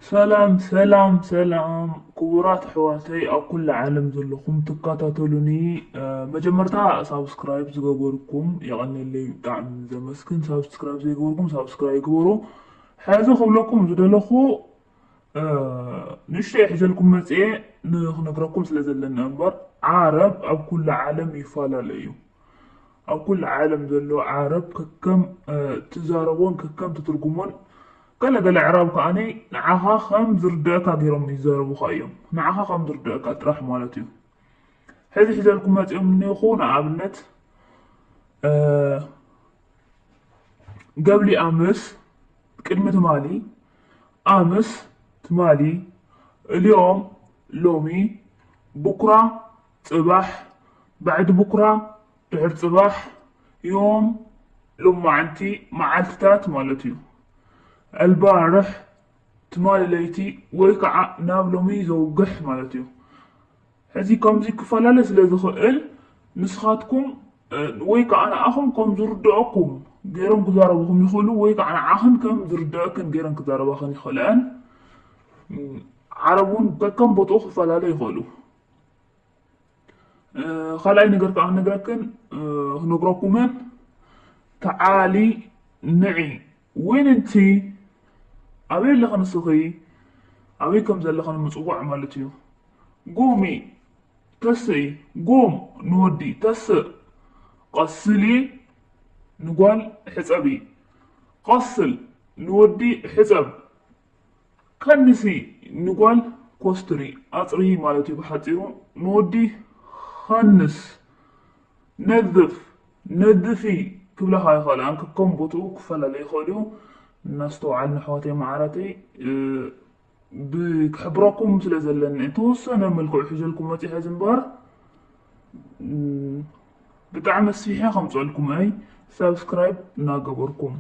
ሰላም ሰላም ሰላም ክቡራት ኣሕዋተይ ኣብ ኩሉ ዓለም ዘለኹም ትከታተሉኒ፣ መጀመርታ ሳብስክራይብ ዝገበርኩም የቐንየለይ፣ ብጣዕሚ ዘመስግን። ሳብስክራይብ ዘይገበርኩም ሳብስክራይብ ግበሩ። ሕዚ ክብለኩም ዝደለኹ ንእሽተይ ሒዘልኩም መፅየ ንክነግረኩም ስለ ዘለኒ እምበር፣ ዓረብ ኣብ ኩሉ ዓለም ይፈላለ እዩ። ኣብ ኩሉ ዓለም ዘሎ ዓረብ ከከም ትዛረቦን ከከም ትትርጉሞን፣ ገለ ገለ ኣዕራብ ከዓኒ ንዓኻ ከም ዝርደኣካ ገይሮም ይዛረቡኻ እዮም። ንዓኻ ከም ዝርደኣካ ጥራሕ ማለት እዩ። ሕዚ ሒዘልኩም መፂኦም እኒኹ ንኣብነት ገብሊ ኣምስ ቅድሚ ትማሊ፣ ኣምስ ትማሊ፣ እልዮም ሎሚ፣ ቡኩራ ፅባሕ፣ ባዕዲ ቡኩራ ድሕር ፅባሕ፣ ዮም ሎማዕንቲ መዓልትታት ማለት እዩ። ኣልባርሕ ትማሊ ለይቲ ወይ ከዓ ናብ ሎሚ ዘውግሕ ማለት እዩ። ሕዚ ከምዚ ክፈላለ ስለ ዝኽእል ንስኻትኩም ወይ ከዓ ንኣኹም ከም ዝርድኦኩም ገይሮም ክዛረቡኹም ይኽእሉ ወይ ከዓ ንዓኽን ከም ዝርድኦክን ገይረን ክዛረባኽን ይኽእለን። ዓረብ እውን ከከም ቦትኡ ክፈላለ ይኽእሉ። ካልኣይ ነገር ከዓ ክነግረክን ክነግረኩምን ተዓሊ ንዒ ወይ ንንቲ ኣበይ ኣለኸ ንስኺ ኣበይ ከም ዘለኸ ንምፅዋዕ ማለት እዩ። ጉሚ ተስኢ ጉም ንወዲ ተስእ ቀስሊ ንጓል ሕፀቢ ቀስል ንወዲ ሕፀብ ከንሲ ንጓል ኮስትሪ ኣፅሪ ማለት እዩ ብሓፂሩ። ንወዲ ኸንስ ነዝፍ ነዝፊ ክብለኻ ይኽእል ኣን ከከም ቦትኡ ክፈላለ ይኽእል እዩ። እናስተውዓል ንሕዋተይ መዓራተይ ብክሕብረኩም ስለ ዘለኒ እንተወሰነ መልክዑ ሒዘልኩም መፂሐ ዝምበር ብጣዕሚ ኣስፊሐ ከምፀልኩም ኣይ ሳብስክራይብ እናገበርኩም